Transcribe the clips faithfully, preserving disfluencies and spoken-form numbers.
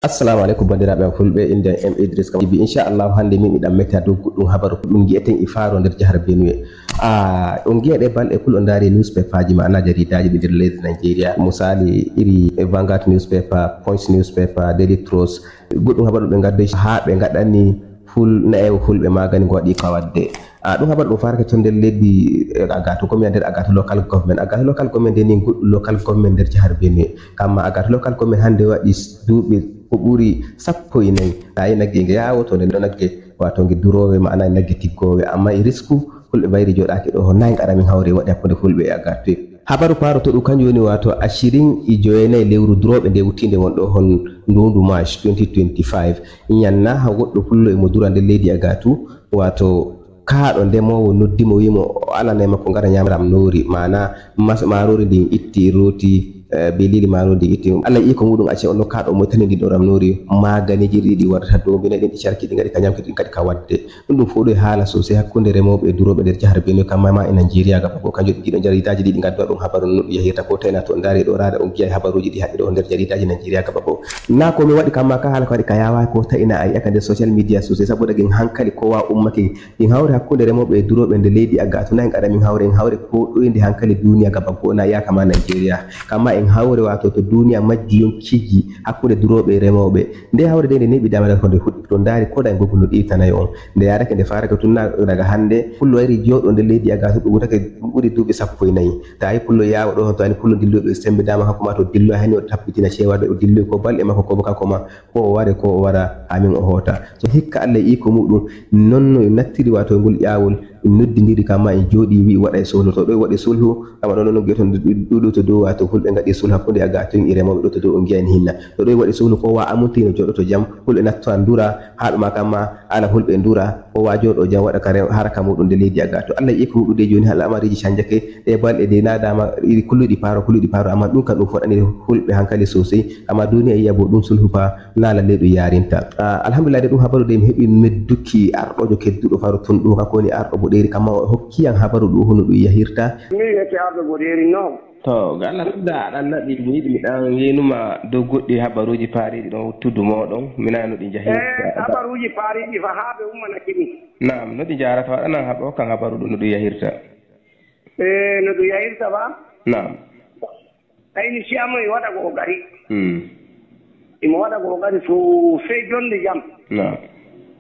Assalamu aleykum, banndiraaɓe am fulɓe, innde am M Idris Kam. Ibi, inchallahu, hannde min miɗan meta dow goɗɗum habaru ɗum ngi'eten e faaro nder jahar Benue. Ah, on ngi'a ɗe balɗe kul on ndaari newspaper ji ma ana jariidaaji ɗi nder leydi Nigeria. Misali, iri Vanguard newspaper, Punch newspaper, Daily Trust. Goɗɗum habaru ɓe ngaddoy haa ɓe ngaɗani ful na'ewo fulɓe magani ngo waɗi ka waɗde. Ah, ɗum habaru ɗum farake to nder leydi, eh, Agatu, ko mi nder Agatu local government. Agatu local government de ni goɗɗum local government nder jahar Benue. Kamma Agatu local government hannde waɗi s-, duuɓi ko ɓuri sappo e nayi. Tawi nagge nge yawoto nde nagge, wato nge duroowe, ma'ana nagge tiggoowe. Amma e risku, fulɓe mbayri jooɗaaki ɗo, ho nayi ngara min hawre waɗi hakkunde fulɓe e Agatu. Habaru paaro to ɗum kanjum woni wato ashirin e joynayi lewru durooɓe nde wuttiinde won ɗo hon nduundu March twenty twenty-five. Nyanna ha goɗɗo fullo e mo dura nder leydi Agatu, wato kaaɗo ndemoowo noddi mo, wi mo o alanay makko ngara nyaama ramnoori, maana mas-, maaroori ndin itti, rooti, eh, be lili maaroori ndin itti. Allah yi'i ko muɗum acce on nokkaaɗo mo tani ndin ɗo ramnoori, maaganiiji ɗiɗi waɗata dombinay ɗin ɗi carki ɗi ngaɗi ka nyamki ɗin kadi ka waɗde. Ɗum ɗum fof ɗo e haala sosai hakkunde remooɓe e durooɓe nder jahar Benue, kamma ma e Nigeria gaba goo. Kanjum ɗiɗo jariidaaji ɗiɗi ngadduɗo ɗum habaru no ɗum yahirta, ko tawina to on ndaari ɗo raare on gi'ay habaruuji ɗi haɗi ɗo nder jariidaaji Nigeria gaba goo. Na ko mi waɗi kamma ka haala ko waɗi ka yaawaaki ko tawina a yi'a ka nder social media sosai, saboda gin hankali kowa ummake. In hawre hakkunde remooɓe e durooɓe nder leydi Agatu, na en gaɗa min hawre, en hawre ko ɗoyde hankali duniya gaba goo, na iyaka ma Nigeria. Kamma en hawre wato to duniya majji yonkiji hakkunde durooɓe e remooɓe. Nde hawre de nde neeɓi dama ko nde fuɗɗi to ndaari ko da e ngoggu no ɗiitanay on. Nde yaarake nde faarake tun na daga hannde. Pullo wayri jooɗo nder leydi Agatu ɗum wutake ɗum ɓuri duuɓi sappo e nayi. Tawi pullo yaawa ɗo to ani pullo dilloy ɓe sembe dama kanko ma to dilloy hani o tappitina ceewaade o dilloy ko balɗe makko ko kanko ma ko o ware ko o wara amin o hoota. So hikka Allah e iko muɗum non no nattiri wato ngol ƴaawol. En noddindiri kamma en jooɗi wi'i waɗay sulhu. To ɗoy waɗi sulhu, kama ɗon non geton ɗuɗo to dow wato fulɓe ngaɗi sulhu hakkunde Agatu e remooɓe ɗo to dow on ngi'ay ni hinna. To ɗoy waɗi sulhu ko wa amunti no jooɗoto jam, fulɓe natto an ndura, haɗuma kamma ala fulɓe ndura, ko wa jooɗo jam waɗa kare haraka muɗum nde leydi Agatu. Allah e iko muɗum de jooni al'amariiji canjake, ɗe balɗe de na dama ɗi kulluɗi paaro, kulluɗi paaro, amma ɗum kam ɗum foɗani fulɓe hankali sosai, amma duniya yi'a bo ɗum sulhu fa na lalle ɗum yarinta. Ah, alhamdulillah, de ɗum habaru de mi heɓi medduki arɗojo kedduɗo faru tun ɗum, kanko woni arɗo boɗeeri, kamma o hokki yam habaru ɗum hono ɗum yahirta. Mi wiyete Arɗo Boɗeeri, non. To, ga Allah tunda aɗan naɓi, mi yiɗi mi ɗan yeenuma dow goɗɗi habaruuji paariiɗi ɗon wuttudu mooɗon, mi nana no ɗi njahirta. Eh, habaruuji paariiɗi fa haa ɓe ummanake min. Naam, no ɗi njahrata, waɗanan hab-, hokkan habaru ɗum no ɗum yahirta. Eh, no ɗum yahirta fa? Naam. Tawi ni Siyama e waɗa ko o gari. Hmm. Imo waɗa ko o gari sosai jonde jam. Naam.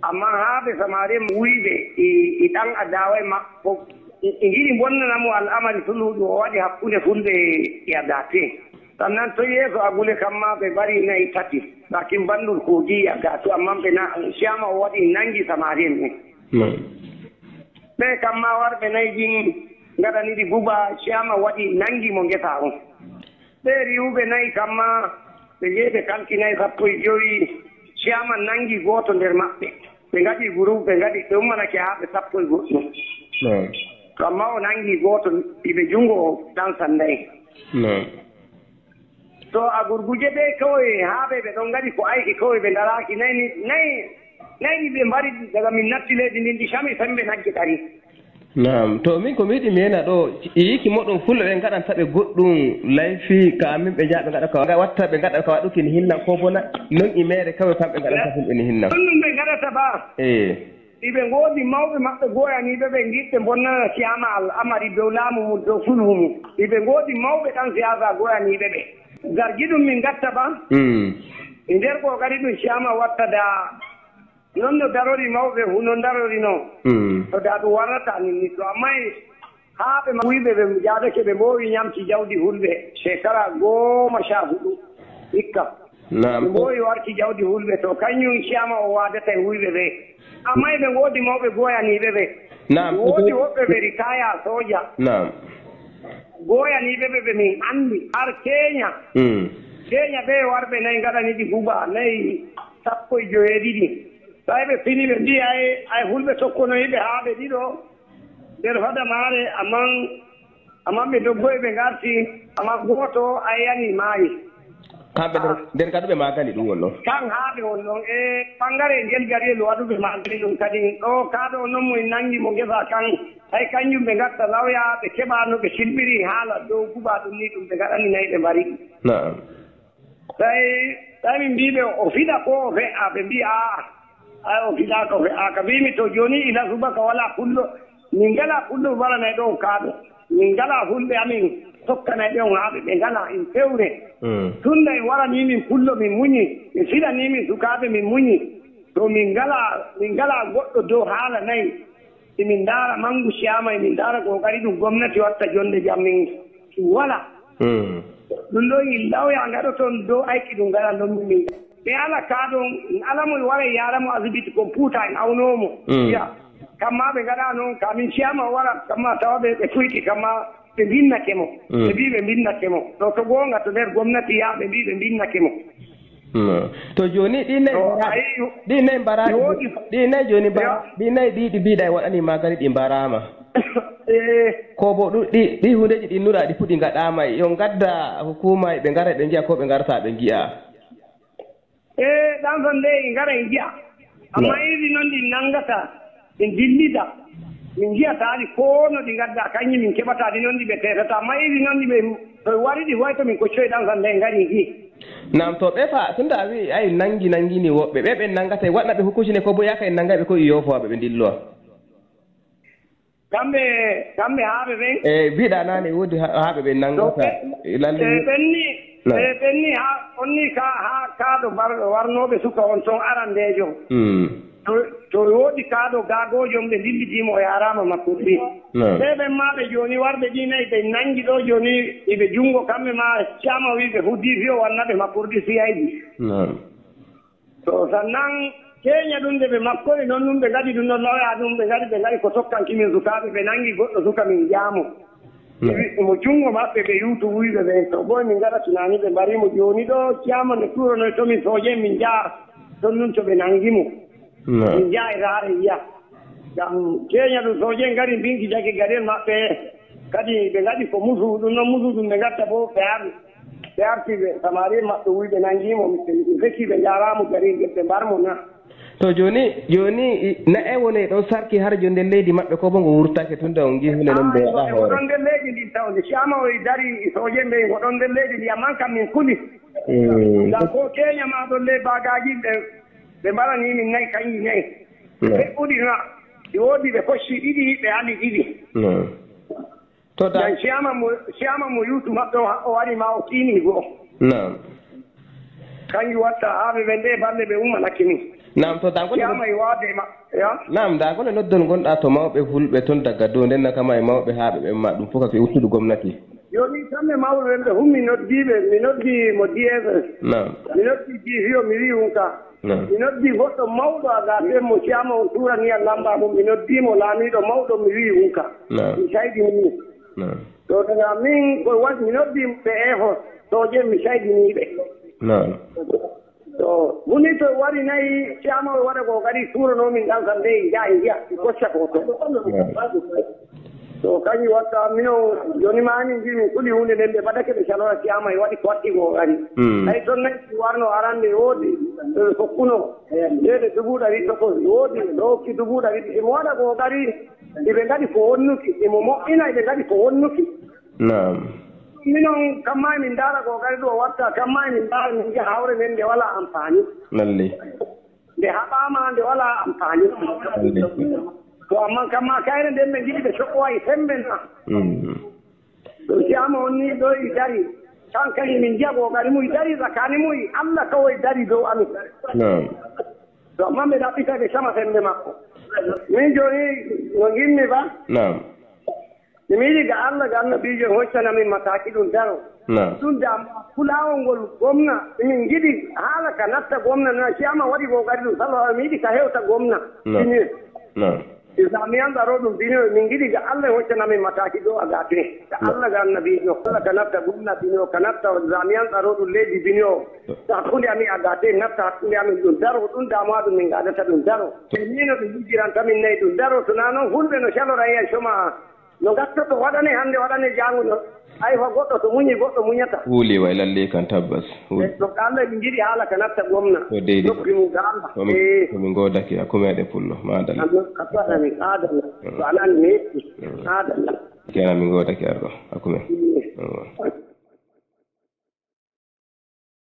Amma haa ɓe Samariya wuyɓe e, e ɗan adawa e makko, e, e ngiɗi bonnana mo al'amari sulhu ɗum o waɗi hakkunde fulɓe e Agatu. Sannan to yeeso Agule kamma ɓe mbari nayi tati. Bakin Bandul Kogi e Agatu, amma ɓe na, Siyama o waɗi nangi Samariya en. Naam. Ɓe kamma warɓe nayi jin ngaɗani ɗi buba, Siyama waɗi nangi mo ngesa on. Ɓe riwɓe nayi kamma ɓe jeyi ɓe kalki nayi sappo e jowi, Siyama nangi gooto nder maɓɓe. Ɓe ngaɗi groupe, ɓe ngaɗi, ɓe ummanake haa ɓe sappo e goɗɗum. Naam. To amma o nangi gooto, iɓe jungo o ɗan sanday. Naam. To a gurguje ɓe kawai haa ɓe, ɓe ɗon ngaɗi ko aiki kawai ɓe ndaraaki. Nayi ni, nayi, nayi ni ɓe mbari daga min natti leydi ndin, ɗi cami sembe nagge ɗari. Naam, to min ko mi yiɗi mi yena ɗo, e yiiki moɗon fulɓe ɓe ngaɗanta ɓe goɗɗum laifi, ka amin ɓe njaha ɓe ngaɗa ka, watta ɓe ngaɗa ka waɗuki ni hinna ko bona, non e mere kawai kamɓe ngaɗanta fulɓe ni hinna. Ɗum ɗum ɓe ngaɗata ba. Eh. Iɓe ngoodi mawɓe maɓɓe goyaniiɓe ɓe ngiɗɓe bonnana Siyama al'amari dow laamu mum, dow sulhu mum. Iɓe ngoodi mawɓe ɗan siyasa goyaniiɓe ɓe. Gargi ɗum min ngatta ba. Mm. E nder kokari ɗum Siyama watta da non no darori mawɓe hu non darori non. Mm. To da ɗum warrata min ni to amma e haa ɓe ma-, wuyɓe ɓe jaadake ɓe mboowi nyamki jawdi hulɓe shekara goma sha huɗu hikka. Naam. Ɓe mboowi warki jawdi hulɓe to, kanjum Siyama o waadata e wuyɓe ɓe. Amma eɓe ngoodi mawɓe gooyaniiɓe ɓe. Naam. Woodi woɓɓe ɓe ritaya sooja. Naam. Gooyaniiɓe ɓe, ɓe min anndi har Kenya. Mm. Kenya ɓe warɓe nayi ngaɗani ɗi buba nayi sappo e joweeɗiɗi. Tawi ɓe fini ɓe mbi'i ay, ay hulɓe tokkonoyi ɓe haa ɓe ɗiɗo. Nder fadamaare, amman, amman ɓe doggoyi ɓe ngarti, amman gooto a yani maayi. Kamɓe nder, ah, nder kadu ɓe maagani ɗum wonno? Kan haa ɓe wonno, e ɓangare ngel gariyel waɗuɓe maagani ɗum kadi. Ɗo kaaɗo on non mo en nangi mo ngesa kan, hay kanjum ɓe ngatta lawya, ɓe keɓa no ɓe silɓiri haala dow guba ɗum ni ɗum ɓe ngaɗani nayi ɓe mbari. Na'am. Tawi Tawi min mbii ɓe o fiɗa ko o fe'a, ɓe mbii aa, ay o fiɗaaka o fe'aaka. Mbiimi to jooni ila subaka walaa pullo, min ngalaa pullo waranay ɗo kaaɗo. Min ngalaa hulɓe amin tokkanay ɓe on haaɓe, ɓe ngalaa in fewre. Tunda en waranii min pullo min muñi, ɓe fiɗanii min sukaaɓe min muñi. To min ngalaa, min ngalaa goɗɗo dow haala nayi. Emin ndaara manngu siyaama, emin ndaara ko kadi ɗum gomnati watta jonnde jam min wala. Ɗum ɗo in lawya ngaɗoton dow ayki ɗum ngaɗa ɗon min. Ɓe ala ka ɗon, ala mo wara yaara mo asibiti computer en awnoo mo. Ya, kamma ɓe ngaɗa noon, ka min siyaama wara, kamma tawa ɓe, ɓe fuyti, kamma ɓe mbinnake mo. Ɓe mbii ɓe mbinnake mo. Ɗo to goonga to nder gomnati yaa ɓe mbii ɓe mbinnake mo. To jooni ɗi nayi mbara ɗi nayi mbara ɗi nayi jooni mbara ɗi nayi ɗi ɗi mbiɗa e waɗani magani ɗi mbaraama. Ko bo ɗi ɗi hundeji ɗi nura ɗi puɗi ngaɗaama yo ngadda hukuma ɓe ngara ɓe ngi'a ko ɓe ngarta ɓe ngi'a. E ɗan son nde ngara ngi'a. Amma iri non ɗi nangata. Min dillida, min nji'ataa ɗi, koo no ɗi ngaddaa, kañji min keɓataa ɗi, non ɗi ɓe teetata. Amma iri non ɗi ɓe, to ɓe wari ɗi, way to min koccoy ɗan sannde en ngarii ngi'i. Naam, to ɓe fa, tunda a wi'i ay nanngi, nanngini woɓɓe, ɓe ɓe nanngata, e waɗna ɓe hukuuji ne, ko bo yaaka en nanngay ɓe, ko e yoofooɓe ɓe ndillowa. Kamɓe, kamɓe haaɓe ɓen? E, mbiɗa naane, woodi ha-, haaɓe ɓe nanngata, lalle. E, ɓen ni, e, ɓen ni, haa, on ni ka, haa, kaa ɗo bar-, warnooɓe suka on ton arandeejo. To, to woodi kaaɗo gaagoojo, ɓe ndillidii mo, o yaaraama makko ɗi. Ɓe ɓen maa ɓe jooni warɓe ɗi nayi, ɓe nanngi ɗo jooni, iɓe junngo kamɓe maa, caama wi ɓe fu D P O wanna ɓe makko ɗi C I D. To, sannan keenya ɗum nde ɓe makkori noon, ɗum ɓe ngaɗi ɗum noon, lawya ɗum ɓe ngaɗi, ɓe ngaɗi ko tokkanki min sukaaɓe, ɓe nanngi goɗɗo suka min jaamo. Ɓe wi-, mo junngo maɓɓe ɓe yuutu wuyɓe ɓen, to, boy min ngaɗa tunaani, ɓe mbarii mo jooni ɗo, caama no tuuronoy to min sooje, min njaha. Ɗon nun to ɓe nangi mo. Min njaha e raare yiya. Ngam keenya ɗum sooje ngari mbinki jagge gaɗel maɓɓe. Kadi ɓe ngaɗi ko musu, ɗum noon musu ɗum ɓe ngatta bo ɓe ar-, ɓe arti ɓe samari maɓɓe wuy ɓe nangi mo, ɓe fekki ɓe njaara mo gari ɓe mbar mo na. To jooni, jooni, i-, na e woni ɗon sarki har jo nder leydi maɓɓe ko bo ngo wurtake tunda on ngi hunde non ɓe waɗa hoore. Ɗon nder leydi ndi taw nde caama o e dari sooje mbe ngo ɗon nder leydi ndi amman kam min kuli. Ngam ko keenya ma ɗon ley baagaaji ɓe, ɓe mbarani min nayi, kañji nayi. Ɓe ɓuri na, ɗi woodi ɓe kocci ɗiɗi, ɓe ali ɗiɗi. To da- Ngam siyama mo, siyama mo yuutu maɓɓe o, o wari ma o tiini goo. Naam. Kanjum watta haa ɓe ɓen ɗe balɗe ɓe ummanake min. Naam, to da gole siyama e waade ma, ya? Naam, da gole noddol ngonɗa to mawɓe fulɓe ton daga dow nden nakama e mawɓe haa ɓe ɓen ma ɗum fof kake wuttudu gomnati. Jooni kamɓe mawɓe ɓen ɓe hummi noddi ɓe, mi noddi mo D S S. Naam. Mi noddi D P O, mi wi'i unka. Naam. Mi noddi goɗɗo mawɗo a gaten mo siyama on tuurani an lamba mum. Mi noddi mo laamiiɗo mawɗo, mi wi'i unka. Naam. Mi saydini mo. Naam. To daga min ko wa-, mi noddi ɓe efo sooje mi saydini ɓe. Naam. To muni to wari nayi siyama o waɗa ko kadi tuuranoo min ɗan kam ɓe njaha njiya mi kocca ko to. Naam. To kañum watta mino jooni ma ni mbi min kuli huunde nden ɓe mbaɗake ɓe calora siyama e waɗi ko watti ko kadi. Mm. Tawi toon nayi warno arande woodi, eh, hokkuno. Nde de dubu ɗari tokos woodi, ɗo hokki dubu ɗari. Imo waɗa ko kadi, iɓe ngaɗi ko wonnuki, imo moƴƴina, iɓe ngaɗi ko wonnuki. Naam. Minon kamma emin ndaara ko kadi ɗo watta, kamma emin ndaara min njiya hawre nden nde walaa ampaani. Lalle. Nde haɓaama nde walaa ampaani. Lalle. To amma kamma kayre nden ɓe njiɗi ɓe coɓɓowa e sembe na. Mm. Ɗum siyama on ni ɗo e dari. Tan kañum min njiya ko kadi muy dari tsakani muy Allah kawai dari dow amin. Naam. To amma ɓe ɗaɓɓitake sama sembe makko. Min jooni no nginmi ba? Naam. Mi yiɗi ga Allah, ga annabiijo hoccana min mataki ɗum daro. Naam. Ɗum da fulawol ngol gomna, min ngiɗi haala ka natta gomna, na siyama waɗi ko kadi ɗum salo, mi yiɗi ka hewta gomna. Naam. Ɗum ni. Naam. Zamiyan tsaro ɗum bini o, min ngiɗi ga Allah hoccana min mataki ɗo a gate. Ga Allah, ga annabiijo, Allah ka natta gomna bini o, ka natta zamiyan tsaro ɗum leydi bini o. To hakkunde amin a gate, natta hakkunde amin ɗum daro, ɗum damuwa ɗum min gadata ɗum daro. To mino ɓe jijjiranta min nayi ɗum daro, so na noon fulɓe no calora e coma, no gattoto waɗane hannde waɗane jaango no. Ay fa goɗɗo to muñi, goɗɗo muñata. Huuli way lalle kan tabbas. Huuli. E, to Allah min njiɗi haala ka natta gomna. Ko deydi. Noppi mum ka Allah. Ko min, eh, ko min godake hakkunde meɗen pullo. Madalla. Amin, ka faɗa min, adalla. Mm. Ko anan mi yetti. Mm. Adalla. Kenan min godake arɗo hakkunde men. Mm. Mm.